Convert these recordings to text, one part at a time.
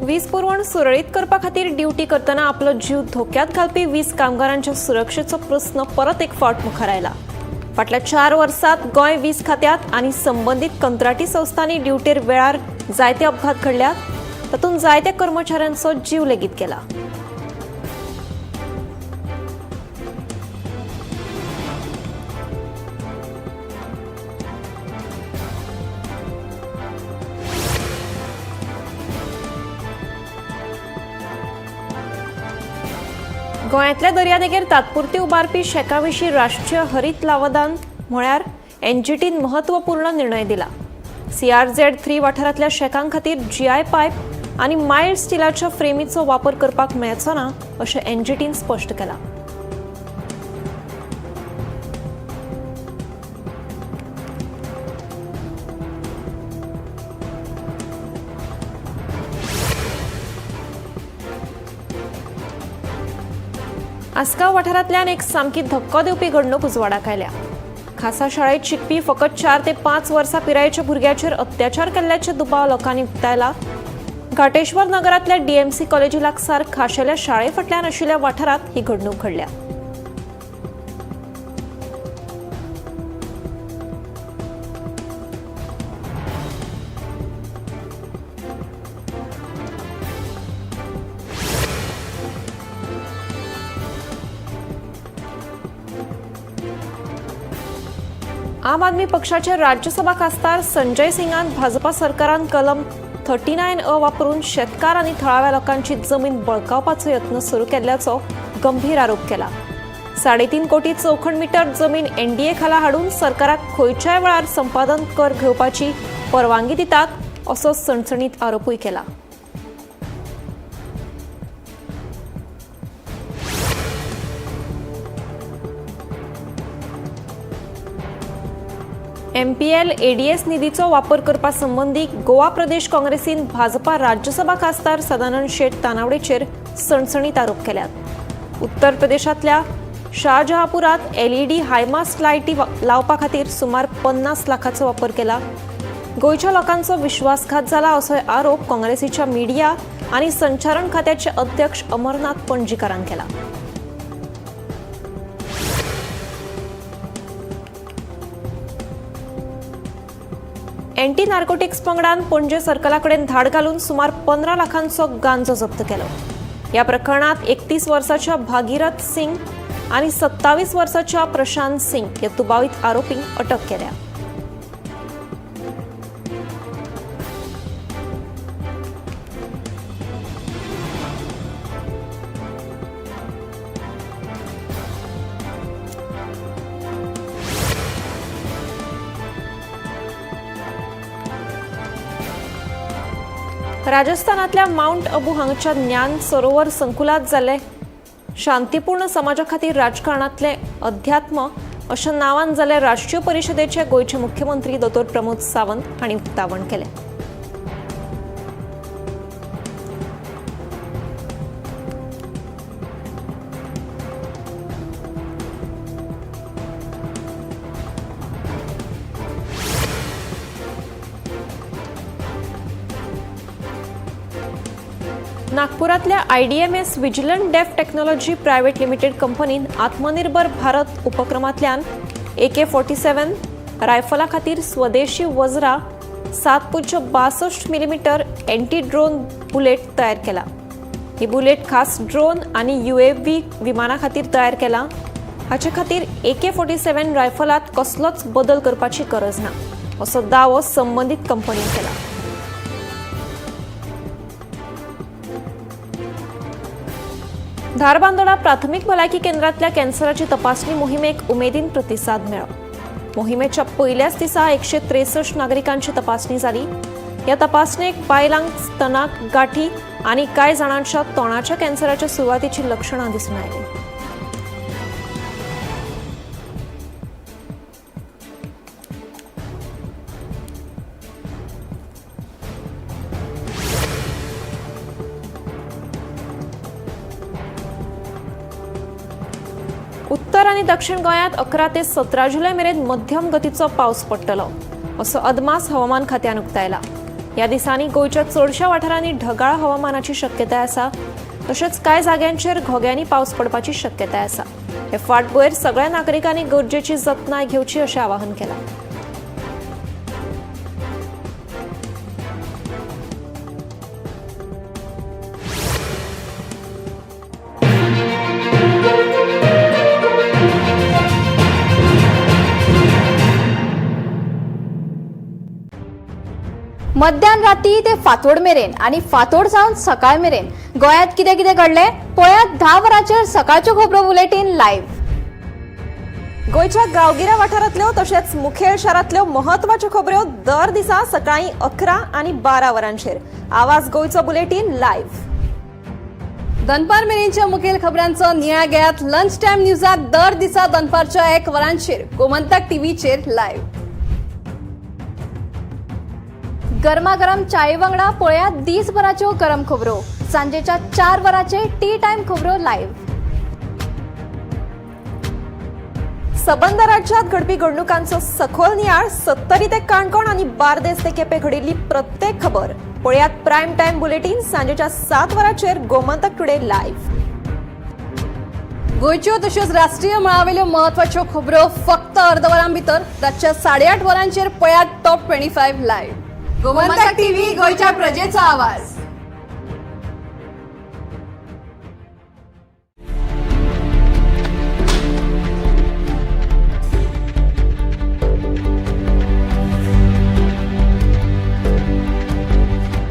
वीज पुरवण सुरळीत करपा खातीर ड्युटी करतना आपलो जीव धोक्यात घालपी वीज कामगारांच्या सुरक्षेचो प्रस्न परत एक फावट मुखार आयला. फाटल्या 4 वर्सांत गोंय वीज खात्यांत आनी संबंदीत कंत्राटी संस्थांनी ड्युटेर वेळार जायते अपघात घडल्यात. तातूंत जायत्या कर्मचाऱ्यांचो जीव लेगीत गेला. गोंयांतल्या दर्यादेगेर तात्पुरती उबारपी शेका विशीं राष्ट्रीय हरीत लवादान म्हळ्यार एनजीटीन महत्वपूर्ण निर्णय दिला. सीआरझेड 3 वाठारांतल्या शेकां खातीर जीआय पायप आनी मायल्ड स्टिलाच्या फ्रेमीचो वापर करपाक मेळचो ना अशें एनजीटीन स्पश्ट केलां. आसगांव वाठारांतल्यान एक सामकी धक्को दिवपी घडणूक उजवाडाक आयल्या. खासा शाळेत शिकपी फकत 4 ते 5 वर्सां पिरायेच्या भुरग्याचेर अत्याचार केल्ल्याचे दुबाव लोकांनी उक्तायला. घाटेश्वर नगरांतल्या डीएमसी कॉलेजी लागसार खाशेल्या शाळे फाटल्यान आशिल्ल्या वाठारांत ही घडणूक घडल्या. आम आदमी पक्षाचे राज्यसभा खासदार संजय सिंगान भाजपा सरकारान कलम 39 अ वापरून शेतकार आनी थळाव्या लोकांची जमीन बळकावपाचो यत्न सुरू केल्ल्याचो गंभीर आरोप केला. 3.5 कोटी चौखण मीटर जमीन एनडीए खाला हाडून सरकाराक खंयच्याय वेळार संपादन कर घेवपाची परवानगी दितात असो सणसणीत आरोपूय केला. एमपीएल एडीएस निधीचो वापर करपा संबंदी गोवा प्रदेश काँग्रेसीन भाजपा राज्यसभा खासदार सदानंद शेट तानावडेचेर सणसणीत आरोप केल्यात. उत्तर प्रदेशांतल्या शाहजहापुरात एलईडी हायमास्ट लायटी लावपा खातीर सुमार 50 लाखाचो वापर केला. गोंयच्या लोकांचो विश्वासघात जाला असो आरोप काँग्रेसीच्या मीडिया आनी संचारण खात्याचे अध्यक्ष अमरनाथ पणजीकारान केला. अँटी नार्कोटिक्स पंगडान पणजे सर्कला कडेन धाड घालून सुमार 15 लाखांचो गांजो जप्त केलो. ह्या प्रकरणात 31 वर्साच्या भागीरथ सिंग आनी 27 वर्साच्या प्रशांत सिंग ह्या दुबावीत आरोपींक अटक केल्या. राजस्थानातल्या माउंट अबू हांगच्या ज्ञान सरोवर संकुलात जाल्ले शांतीपूर्ण समाजा खातीर राजकारणातले अध्यात्म अशा नावान जाल्ले राष्ट्रीय परिषदेचे गोंयचे मुख्यमंत्री दोतोर प्रमोद सावंत हांणी उक्तावण केलें. नागपुरातल्या IDMS vigilant def technology private limited कंपनीन आत्मनिर्भर भारत उपक्रमांतल्यान AK-47 रायफला खातीर स्वदेशी वज्रा 7.62 मिलीमीटर एंटी ड्रोन बुलेट तयार केला. ही बुलेट खास ड्रोन आनी UAV विमाना खातीर तयार केला. हाचे खातीर AK-47 रायफलात कसलोच बदल करपाची गरज ना असो दावो संबंदीत कंपनीन केला. धारबांदोडा प्राथमिक भलायकी केंद्रांतल्या कॅन्सराची तपासणी मोहिमेक उमेदीन प्रतिसाद मेळ्ळो. मोहिमेच्या पयल्याच दिसा 163 नागरिकांची तपासणी जाली. ह्या तपासणेक बायलांक स्तनाक गाठी आनी कांय जाणांच्या तोंडाच्या कॅन्सराच्या सुरवातीची लक्षणां दिसून आयलीं. उत्तर आनी दक्षिण गोंयांत 11 ते 17 जुलय मेरेन मध्यम गतीचो पावस पडटलो असो अदमास हवामान खात्यान उक्तायला. ह्या दिसांनी गोंयच्या चडशा वाठारांनी ढगाळ हवामानाची शक्यताय आसा. तशेंच कांय जाग्यांचेर घोग्यांनी पावस पडपाची शक्यताय आसा. हे फाटभुंयेर सगळ्या नागरिकांनी गरजेची जतनाय घेवची अशें आवाहन केलां. मध्यान राती ते फांतोड मेरेन आनी फांतोड सावन सकाळ मेरेन गोंयांत कितें कितें घडलें पळयात 10 वरांचेर सकाळच्यो खबरो बुलेटीन लायव्ह. गोंयच्या गांवगिऱ्या वाठारांतल्यो तशेंच मुखेल शारांतल्यो म्हत्वाच्यो खबऱ्यो दर दिसा सकाळीं 11 आनी 12 वरांचेर आवाज गोंयचो बुलेटीन लायव्ह. दनपार मेरेनच्या मुखेल खबरांचो नियाळ घेयात लंच टायम न्यूजात दर दिसा दनपारच्या 1 वरांचेर गोमंतक टीव्हीचेर लायव्ह. गरमागरम चाये वांगडा पळयात दीसभराच्यो गरम खबरो सांजेच्या 4 वरांचेर टी टायम खबरो लायव्ह. सबंद राज्यात घडपी घडणुकांचो सखोल नियाळ सत्तरी ते काणकोण आनी बार्देस ते केपें घडिल्ली प्रत्येक खबर पळयात प्रायम टायम बुलेटीन सांजेच्या 7 वरांचेर गोमंतक टुडे लायव्ह. गोंयच्यो तश्योच राष्ट्रीय मळावेल्यो म्हत्वाच्यो खबरो फक्त अर्द वरां भितर रातच्या 8:30 वरांचेर पळयात टॉप 25 लायव्ह. गोमंतक टीव्ही, गोंयच्या प्रजेचो आवाज.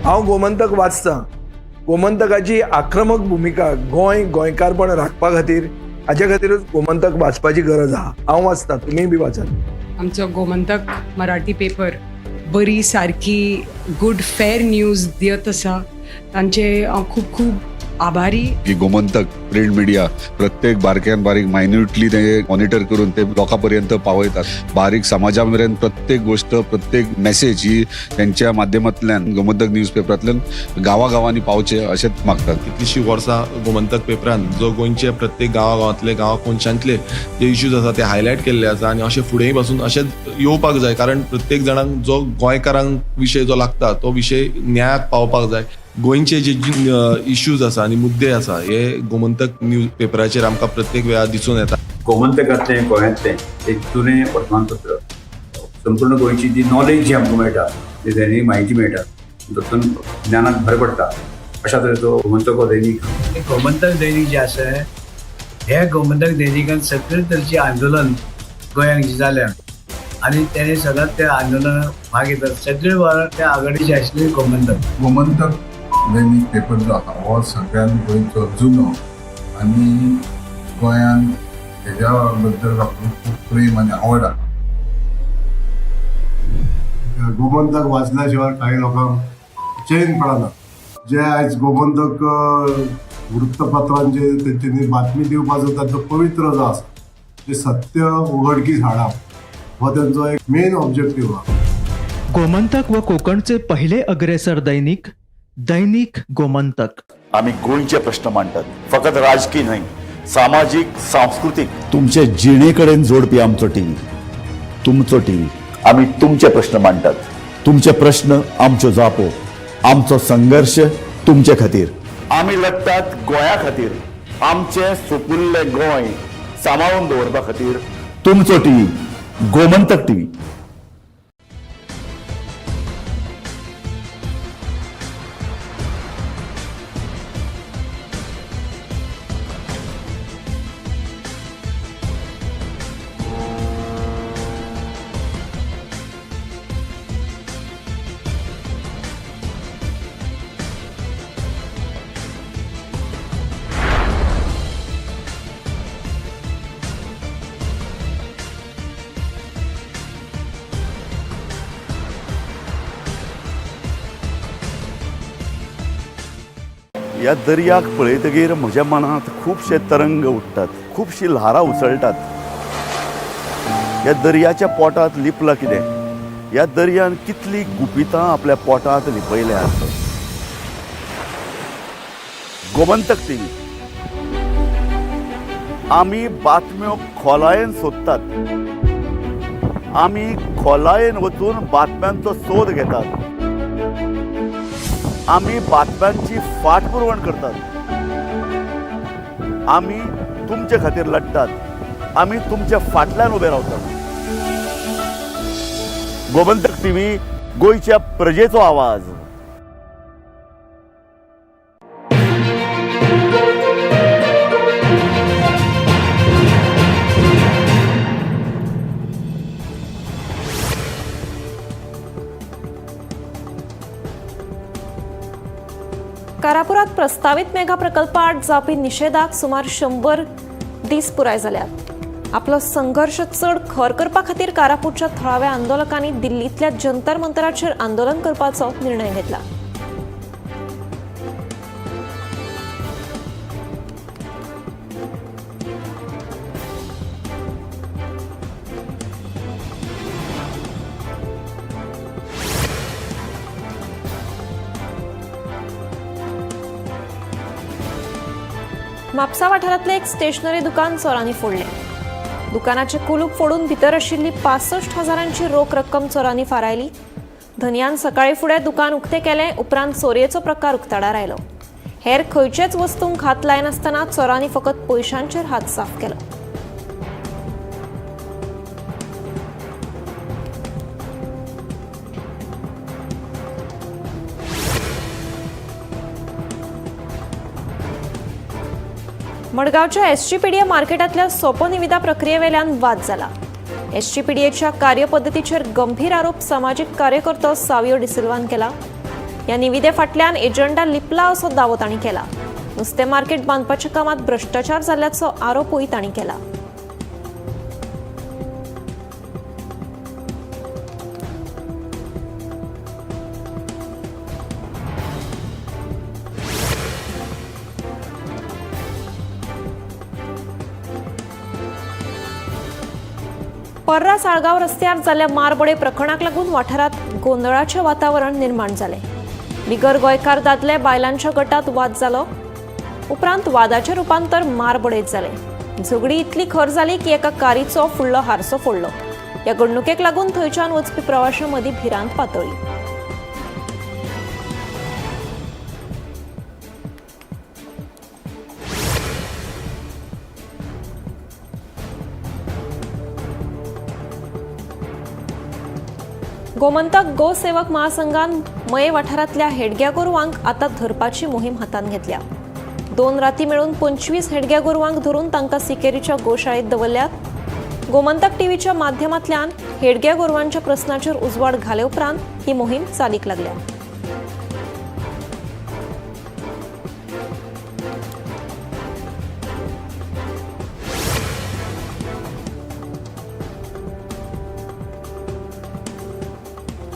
हांव गोमंतक वाचतां. गोमंतकाची आक्रमक भुमिका गोंय गोंयकारपण राखपा खातीर, हाजे खातीरूच गोमंतक वाचपाची गरज आहा. हांव वाचतां, तुमीय बी वाचात. आमचो गोमंतक मराठी पेपर बरी सारकी गुड फेर न्यूज दियत आसा, तांचे हांव खूब खूब आभारी. की गोमंतक प्रिंट मिडिया प्रत्येक बारक्यान बारीक मायन्युटली ते मॉनिटर करून ते लोकां पर्यंत पावयतात. बारीक समाजा मेरेन प्रत्येक गोष्ट, प्रत्येक मेसेज ही त्यांच्या माध्यमांतल्यान गोमंतक न्यूज पेपरांतल्यान गांवागांवांनी पावचे अशेंच मागतात. कितलीशीं वर्सां गोमंतक पेपरान जो गोंयचे प्रत्येक गांवागांवांतले, गांवा कोनशांतले जे इश्यूज आसा ते हायलायट केल्ले आसा आनी अशें फुडेंय पासून अशेंच येवपाक जाय, कारण प्रत्येक जाणांक जो गोंयकारांक विशय जो लागता तो विशय न्यायाक पावपाक जाय. गोंयचे जे इश्यूज आसा आनी मुद्दे आसा हे गोमंतक न्यूज पेपराचेर आमकां प्रत्येक वेळार दिसून येता. गोमंतकांतलें गोंयांतलें एक जुनें वर्तमानपत्र, संपूर्ण गोंयची जी नॉलेज जी आमकां मेळटा, जी दैनीक म्हायती मेळटा, तातूंत ज्ञानाक भर पडटा. अशा तरेचो गोमंतक हो दैनीक. गोमंतक दैनीक जें आसा, हे गोमंतक दैनिकान सगळे तरेचें आंदोलन गोंयांत जें जाल्या आनी तेणे सदांच त्या आंदोलनाक भाग घेतात. सगळे वेळार त्या आघाडीचे आशिल्ले गोमंतक. गोमंतक दैनीक पेपर जो आसा हो सगळ्यान गोंयचो जुनो आनी गोंयान हेज्या बद्दल लोकांक खूब प्रेम आनी आवड आसा. गोमंतक वाचल्या शिवाय काही लोकांक चैन पडना. जे आयज गोमंतक वृत्तपत्रांचे तेंच्यांनी बातमी दिवपाचो तांचो पवित्र जो आसा, जे सत्य उघडकीस हाडप हो तेंचो एक मेन ऑब्जेक्टीव आहा. गोमंतक व कोकणचे पहिले अग्रेसर दैनिक, दैनिक गोमंतक. आमी गोंयचे प्रश्न मांडटात, फकत राजकी न्हय, सामाजीक, सांस्कृतीक. तुमचे जिणे कडेन जोडपी आमचो टीव्ही, तुमचो टीव्ही. आमी तुमचे प्रश्न मांडटात. तुमचे प्रश्न आमच्यो जापो, आमचो संघर्श तुमचे खातीर. आमी लडटात गोंया खातीर, आमचें सुपुल्लें गोंय सांबाळून दवरपा खातीर. तुमचो टीव्ही, गोमंतक टीव्ही. ह्या दर्याक पळयतगीर म्हज्या मनांत खुबशे तरंग उठ्ठात, खुबशीं ल्हारां उसळटात. ह्या दर्याच्या पोटांत लिपलां कितें? ह्या दर्यान कितलीं गुपितां आपल्या पोटांत लिपयल्यांत? गोमंतक टीव्ही, आमी बातम्यो खोलायेन सोदतात, आमी खोलायेन वचून बातम्यांचो सोद घेतात. आमी बातम्यांची फाटपुरवण करतात. आमी तुमचे खातीर लढटात, आमी तुमच्या फाटल्यान उबे रावतात. गोमंतक टीव्ही, गोंयच्या प्रजेचो आवाज. कारापुरात प्रस्तावित मेगा प्रकल्पाआड जावपी निशेधाक सुमार 100 दीस पुराय जाल्यात. आपलो संघर्श चड खर करपा खातीर कारापूरच्या थळाव्या आंदोलकांनी दिल्लींतल्या जंतर मंतराचेर आंदोलन करपाचो निर्णय घेतला. म्हापसा वाठारांतलें एक स्टेशनरी दुकान चोरांनी फोडलें. दुकानाचे कुलूप फोडून भितर आशिल्ली 65,000 रोख रक्कम चोरांनी फारायली. धनयान सकाळी फुडें दुकान उक्तें केलें. उपरांत चोरयेचो प्रकार उक्ताडार आयलो. हेर खंयचेच वस्तूंक हात लायनासतना चोरांनी फकत पयशांचेर हात साफ केलो. मडगांवच्या एसजीपीडीए मार्केटांतल्या सोपो निविदा प्रक्रियेवेल्यान वाद जाला. एसजीपीडीएच्या कार्यपद्दतीचेर गंभीर आरोप समाजीक कार्यकर्तो सावियो डिसिल्वान केला. ह्या निविदे फाटल्यान एजंडा लिपला असो दावो तांणी केला. नुस्तें मार्केट बांदपाच्या कामात भ्रश्टाचार जाल्ल्याचो आरोपूय तांणी केला. पर्रा साळगांव रस्त्यार जाल्ल्या मारबडे प्रकरणाक लागून वाठारांत गोंदळाचें वातावरण निर्माण जालें. बिगर गोंयकार दादले बायलांच्या गटात वाद जालो. उपरांत वादाचें रुपांतर मारबडयत जालें. झगडी इतली खर जाली की एका कारीचो फुडलो हारसो फोडलो. ह्या घडणुकेक लागून थंयच्यान वचपी प्रवाशां मदीं भिरांत पातळ्ळी. गोमंतक गोसेवक महासंघान मये वाठारांतल्या हेडग्या गोरवांक आतां धरपाची मोहीम हातांत घेतल्या. 2 राती मेळून 25 हेडग्या गोरवांक धरून तांकां सिकेरीच्या गोशाळेत दवरल्यात. गोमंतक टीव्हीच्या माध्यमांतल्यान हेडग्या गोरवांच्या प्रस्नाचेर उजवाड घाले उपरांत ही मोहीम चालीक लागल्या.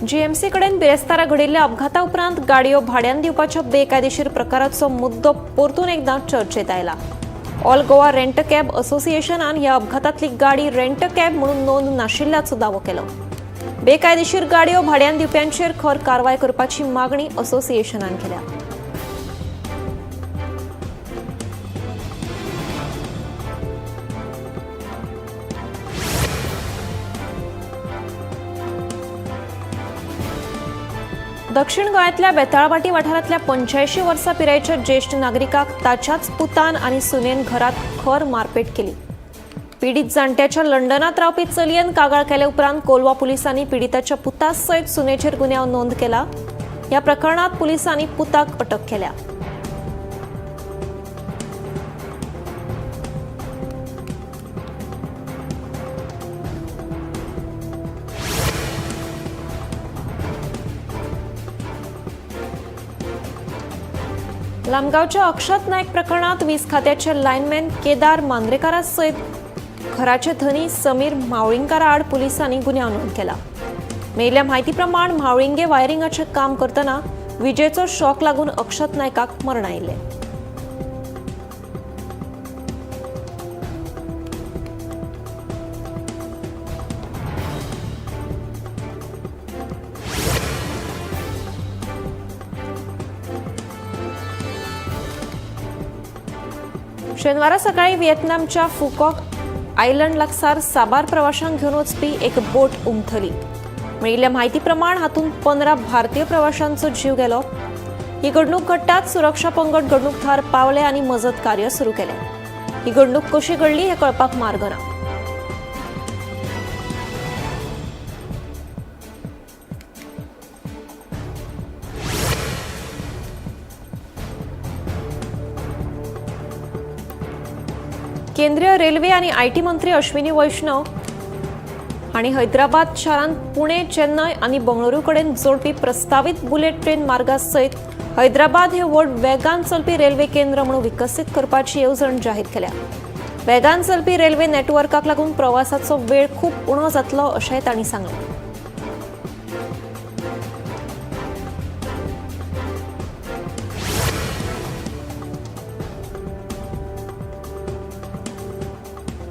जीएमसी कडेन बिरेस्तारा घडिल्ल्या अपघाता उपरांत गाडयो भाड्यान दिवपाच्या बेकायदेशीर प्रकाराचो मुद्दो परतून एकदां चर्चेत आयला. ऑल गोवा रेंट कॅब असोसिएशनान ह्या अपघातांतली गाडी रेंट कॅब म्हणून नोंद नाशिल्ल्याचो दावो केलो. बेकायदेशीर गाडयो भाड्यान दिवप्यांचेर खर कारवाय करपाची मागणी असोसिएशनान केल्या. दक्षिण गोंयांतल्या बेताळबाटी वाठारांतल्या 85 वर्सां पिरायेच्या ज्येश्ठ नागरिकाक ताच्याच पुतान आनी सुनेन घरात खर मारपेट केली. पीडित जाणट्याच्या लंडनात रावपी चलयेन कागाळ केले उपरांत कोलवा पुलिसांनी पीडिताच्या पुता सयत सुनेचेर गुन्यांव नोंद केला. ह्या प्रकरणात पुलिसांनी पुताक अटक केल्या. लामगावच्या अक्षत नायक प्रकरणात वीज खात्याचे लायनमॅन केदार मांद्रेकारा सयत घराचे धनी समीर म्हावळिंगकारा आड पुलिसांनी गुन्यांव नोंद केला. मेळिल्ल्या म्हायती प्रमाण म्हावळिंगे वायरिंगाचें काम करतना विजेचो शॉक लागून अक्षत नायकाक मरण आयिल्लें. शेनवारा सकाळी व्हिएतनामच्या फुकॉक आयलंड लागसार साबार प्रवाशांक घेवन वचपी एक बोट उमथली. मेळिल्ल्या म्हायती प्रमाण हातूंत 15 भारतीय प्रवाशांचो जीव गेलो. ही घडणूक घडटाच सुरक्षा पंगड घडणूक थळार पावले आनी मजत कार्य सुरू केलें. ही घडणूक कशी घडली हें कळपाक मार्ग ना. केंद्रीय रेल्वे आनी IT मंत्री अश्विनी वैष्णव हांणी हैदराबाद शारांत पुणे, चेन्नय आनी बंगळुरू कडेन जोडपी प्रस्तावीत बुलेट ट्रेन मार्गा सयत हैदराबाद हे व्हड वेगान चलपी रेल्वे केंद्र म्हणून विकसीत करपाची येवजण जाहीर केल्या. वेगान चलपी रेल्वे नेटवर्काक लागून प्रवासाचो वेळ खूब उणो जातलो अशेंय तांणी सांगलें.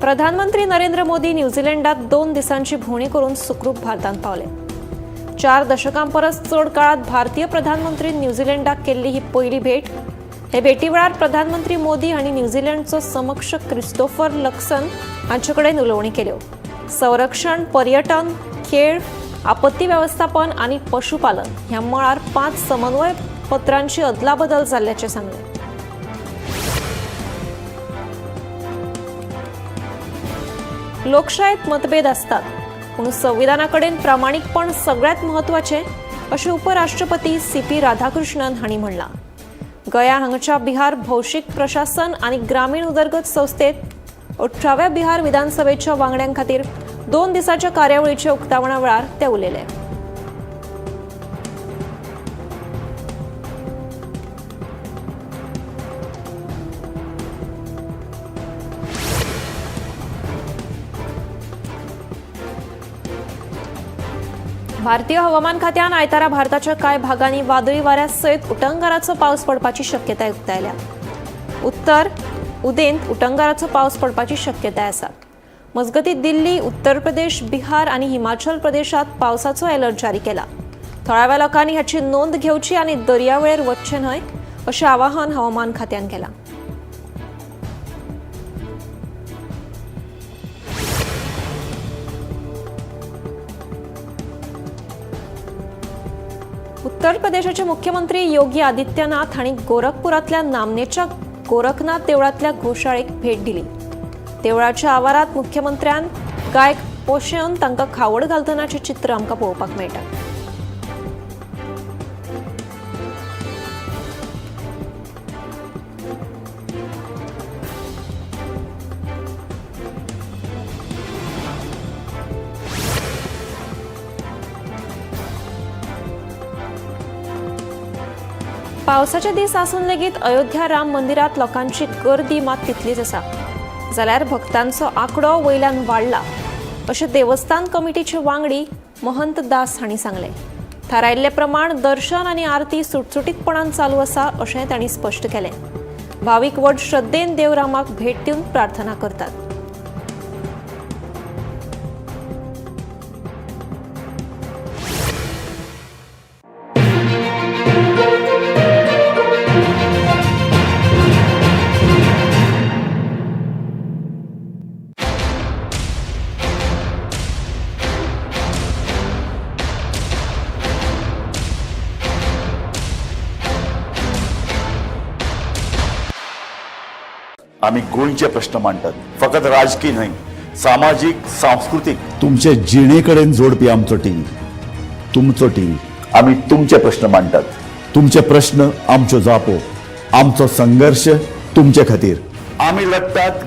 प्रधानमंत्री नरेंद्र मोदी न्यूझीलंडात 2 दिसांची भोंवडी करून सुखरूप भारतांत पावले. 4 दशकां परस चड काळात भारतीय प्रधानमंत्री न्यूझीलंडाक केल्ली ही पयली भेट. हे भेटी वेळार प्रधानमंत्री मोदी हांणी न्यूझीलंडचो समक्ष क्रिस्टोफर लक्सन हांचे कडेन उलोवणी केल्यो. संरक्षण, पर्यटन, खेळ, आपत्ती वेवस्थापन आनी पशुपालन ह्या मळार 5 समन्वय पत्रांची अदलाबदल जाल्ल्याचें सांगलें. लोकशायेत मतभेद आसतात, पूण संविधाना कडेन प्रामाणीकपण सगळ्यांत म्हत्वाचें अशें उपराष्ट्रपती सीपी राधाकृष्णन हांणी म्हणलां. गया हांगाच्या बिहार भौशीक प्रशासन आनी ग्रामीण उदरगत संस्थेत 18व्या बिहार विधानसभेच्या वांगड्यां खातीर 2 दिसांच्या कार्यावळीच्या उक्तावणा वेळार ते उलयले. भारतीय हवामान खात्यान आयतारा भारताच्या कांय भागांनी वादळी वाऱ्या सयत उटंगाराचो पावस पडपाची शक्यताय उक्तायल्या. उत्तर उदेंत उटंगाराचो पावस पडपाची शक्यताय आसा. मजगतीं दिल्ली, उत्तर प्रदेश, बिहार आनी हिमाचल प्रदेशात पावसाचो अलर्ट जारी केला. थळाव्या लोकांनी हाची नोंद घेवची आनी दर्यावेळेर वचचें न्हय अशें आवाहन हवामान खात्यान केलां. उत्तर प्रदेशाचे मुख्यमंत्री योगी आदित्यनाथ हांणी गोरखपुरांतल्या नामनेच्या गोरखनाथ देवळांतल्या गोशाळेक भेट दिली. देवळाच्या आवारांत मुख्यमंत्र्यान गायक पोशेवन तांकां खावड घालतनाचें चित्र आमकां पळोवपाक मेळटा. पावसाचे दीस आसून लेगीत अयोध्या राम मंदिरात लोकांची गर्दी मात तितलीच आसा, जाल्यार भक्तांचो आंकडो वयल्यान वाडला अशें देवस्थान कमिटीचे वांगडी महंत दास हांणी सांगलें. थारायिल्ले प्रमाण दर्शन आनी आरती सुटसुटीतपणान चालू आसा अशें तांणी स्पश्ट केलें. भावीक व्हड श्रद्धेन देवरामाक भेट दिवन प्रार्थना करतात. आमी गोंयचे प्रश्न मांडटात, फकत राजकी न्हय, सामाजीक, सांस्कृतीक, तुमचे जिणे कडेन जोडपी आमचो टीव्ही, तुमचो टीव्ही. आमी तुमचे प्रश्न मांडटात, तुमचे प्रश्न आमच्यो जापो, आमचो संघर्श तुमचे खातीर. आमी लढटात.